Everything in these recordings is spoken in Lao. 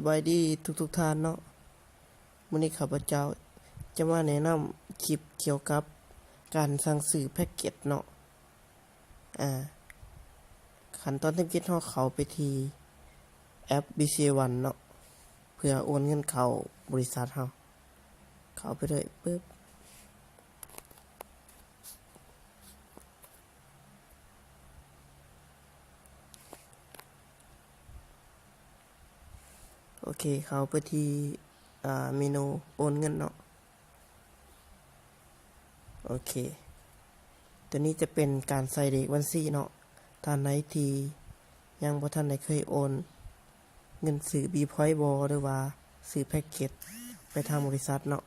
ບາຍດີທຸກໆທ່ານເນາະ. ມື້ນີ້ຂ້າພະເຈົ້າຈະມາແນະນຳຄລິບກ່ຽວກັບການສັ່ງຊື້ແພັກເກັດເນາະ. ອາ ຂັ້ນຕອນທີເຈັດ ເຮົາເຂົ້າໄປທີ່ແອັບ ບີຊີວັນ ເນາະ ເພື່ອໂອນເງິນເຂົ້າບໍລິສັດເຮົາ. ເຂົ້າໄປເລີຍ ປຶບ. ໂອເຄ ເຂົ້າໄປທີ່ ອາ ເມນູໂອນເງິນເນາະ. ໂອເຄ ຕົວນີ້ຈະເປັນການໃສ່ເລກບັນຊີເນາະ. ທ່ານໃດທີ່ຍັງບໍ່ທັນໄດ້ເຄີຍໂອນເງິນຊື້ບີພອຍບໍ ຫຼືວ່າຊື້ແພັກເກັດໄປທາງບໍລິສັດເນາະ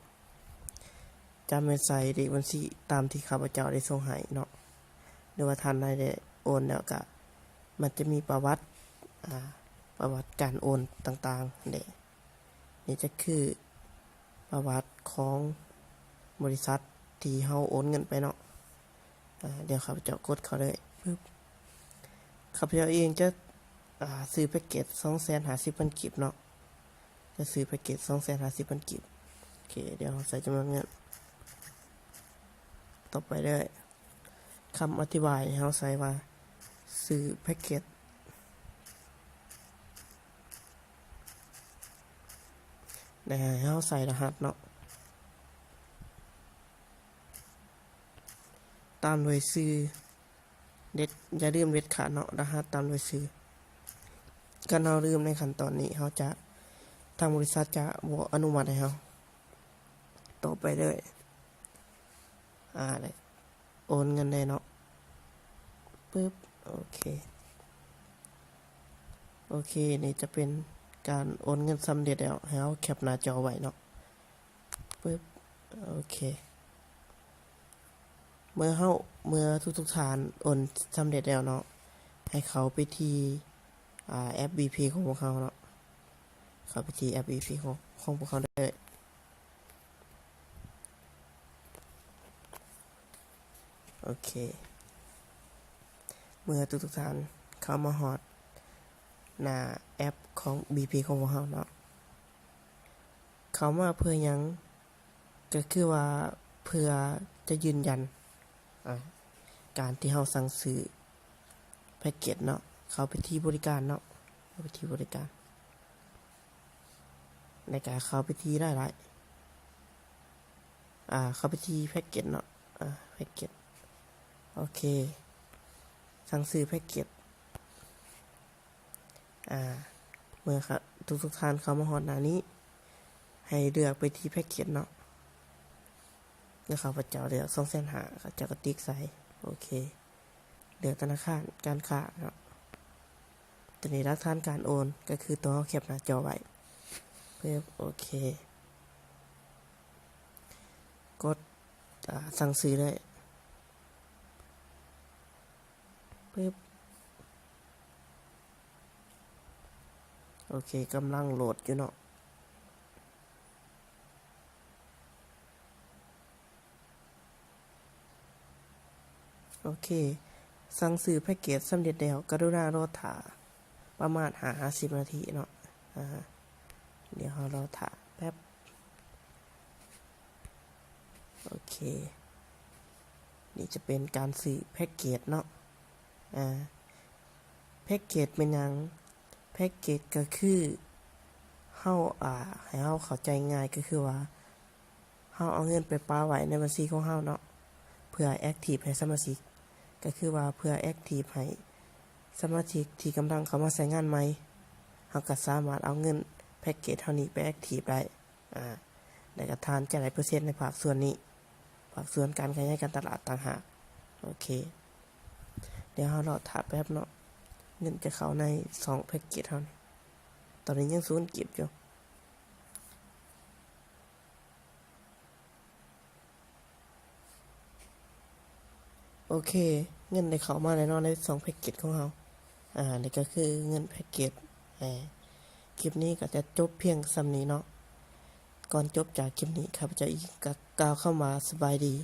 ຈະແມ່ນໃສ່ເລກບັນຊີຕາມທີ່ຂ້າພະເຈົ້າໄດ້ສົ່ງໃຫ້ເນາະ ຫຼືວ່າທ່ານໃດໄດ້ໂອນແລ້ວກະ ມັນຈະມີປະຫວັດ ອາ ປະຫວັດການໂອນຕ່າງໆເດ້. ນີ້ຈະຄືປະຫວັດຂອງບໍລິສັດທີ່ເຮົາໂອນເງິນໄປເນາະ. ອາ ດຽວຂ້າພະເຈົ້າກົດເຂົ້າເລີຍ ປຶບ. ຂ້າພະເຈົ້າເອງຈະ ອາ ຊື້ແພັກເກັດສອງແສນຫ້າສິບພັນກີບເນາະ. ຈະຊື້ແພັກເກັດສອງແສນຫ້າສິບພັນກີບ. ໂອເຄ ດຽວເຮົາໃສ່ຈຳນວນເງິນຕໍ່ໄປເລີຍ. ຄຳອະທິບາຍໃຫ້ເຮົາໃສ່ວ່າຊື້ແພັກເກັດ ແລະ ໃຫ້ເຮົາໃສ່ລະຫັດເນາະ ຕາມດ້ວຍຊື່ ເດັດ ຢ່າລືມເດັດຂາດເນາະ ລະຫັດຕາມດ້ວຍຊື່. ຄັນເຮົາລືມໃນຂັ້ນຕອນນີ້ ເຮົາຈະ ທາງບໍລິສັດຈະບໍ່ອະນຸມັດໃຫ້ເຮົາ. ຕໍ່ໄປເລີຍ ອາ ໄດ້ໂອນເງິນໄດ້ເນາະ ປຶບ. ໂອເຄ ໂອເຄ ນີ້ຈະເປັນການໂອນເງິນສຳເລັດແລ້ວ ໃຫ້ເຮົາແຄປໜ້າຈໍໄວ້ເນາະ ປຶບ. ໂອເຄ ເມື່ອເຮົາ ເມື່ອທຸກໆທ່ານໂອນສຳເລັດແລ້ວເນາະ ໃຫ້ເຂົ້າໄປທີ່ ອາ ແອັບ ບີພີ ຂອງພວກເຮົາເນາະ ເຂົ້າໄປທີ່ແອັບ ບີພີ ຂອງ ຂອງພວກເຮົາເດີ. ໂອເຄ ເມື່ອທຸກໆທ່ານເຂົ້າມາຮອດໜ້າແອັບຂອງ ບີພີ ຂອງພວກເຮົາເນາະ ເຂົ້າມາເພື່ອຫຍັງ? ກໍຄືວ່າເພື່ອຈະຢືນຢັນ ອາ ການທີ່ເຮົາສັ່ງຊື້ແພັກເກັດເນາະ ເຂົ້າໄປທີ່ບໍລິການເນາະ ເຂົ້າໄປທີ່ບໍລິການ ແລ້ວກໍເຂົ້າໄປທີ່ລາຍໄດ້ ອາ ເຂົ້າໄປທີ່ແພັກເກັດເນາະ ອາ ແພັກເກັດ. ໂອເຄ ສັ່ງຊື້ແພັກເກັດ. ອາ ເມື່ອທຸກໆທ່ານເຂົ້າມາຮອດໜ້ານີ້ ໃຫ້ເລືອກໄປທີ່ແພັກເກັດເນາະ ແລ້ວຂ້າພະເຈົ້າເລືອກສອງແສນຫ້າ ຂ້າພະເຈົ້າກໍຕິກໃສ່ ໂອເຄ ເລືອກທະນາຄານການຄ້າເນາະ. ຕົວນີ້ຫຼັກຖານການໂອນ ກໍຄືຕົວເຮົາແຄປໜ້າຈໍໄວ້ ປຶບ. ໂອເຄ ກົດ ອາ ສັ່ງຊື້ເລີຍ ປຶບ. ໂອເຄ ກຳລັງໂຫຼດຢູ່ເນາະ. ໂອເຄ ສັ່ງຊື້ແພັກເກັດສຳເລັດແລ້ວ ກະລຸນາລໍຖ້າປະມານຫ້າຫາສິບນາທີເນາະ. ອາ ດຽວເຮົາລໍຖ້າແປັບ. ໂອເຄ ນີ້ຈະເປັນການຊື້ແພັກເກັດເນາະ. ອາ ແພັກເກັດແມ່ນຫຍັງ? ແພັກເກັດກໍຄືເຮົາ ອາ ໃຫ້ເຮົາເຂົ້າໃຈງ່າຍກໍຄືວ່າ ເຮົາເອົາເງິນໄປປະໄວ້ໃນບັນຊີຂອງເຮົາເນາະ ເພື່ອແອັກທີບໃຫ້ສະມາຊິກ ກໍຄືວ່າເພື່ອແອັກທີບໃຫ້ສະມາຊິກທີ່ກຳລັງເຂົ້າມາໃຊ້ງານໃໝ່ ເຮົາກໍສາມາດເອົາເງິນແພັກເກັດເຮົານີ້ໄປແອັກທີບໄດ້. ອາ ແລ້ວກໍທ່ານຈະໄດ້ເປີເຊັນໃນພາກສ່ວນນີ້ ພາກສ່ວນການຂະຫຍາຍການຕະຫຼາດຕ່າງຫາກ. ໂອເຄ ດຽວເຮົາລໍຖ້າແປັບເນາະ ເງິນຈະເຂົ້າໃນຊ່ອງແພັກເກັດເຮົານີ້. ຕອນນີ້ຍັງສູນກີບຢູ່. ໂອເຄ ເງິນໄດ້ເຂົ້າມາແລ້ວເນາະ ໃນຊ່ອງແພັກເກັດຂອງເຮົາ. ອາ ນີ້ກໍຄືເງິນແພັກເກັດ. ອາ ຄລິບນີ້ກໍຈະຈົບພຽງສ່ຳນີ້ເນາະ. ກ່ອນຈົບຈາກຄລິບນີ້ ຂ້າພະເຈົ້າອີກກໍກ່າວຄຳວ່າ ສະບາຍດີ.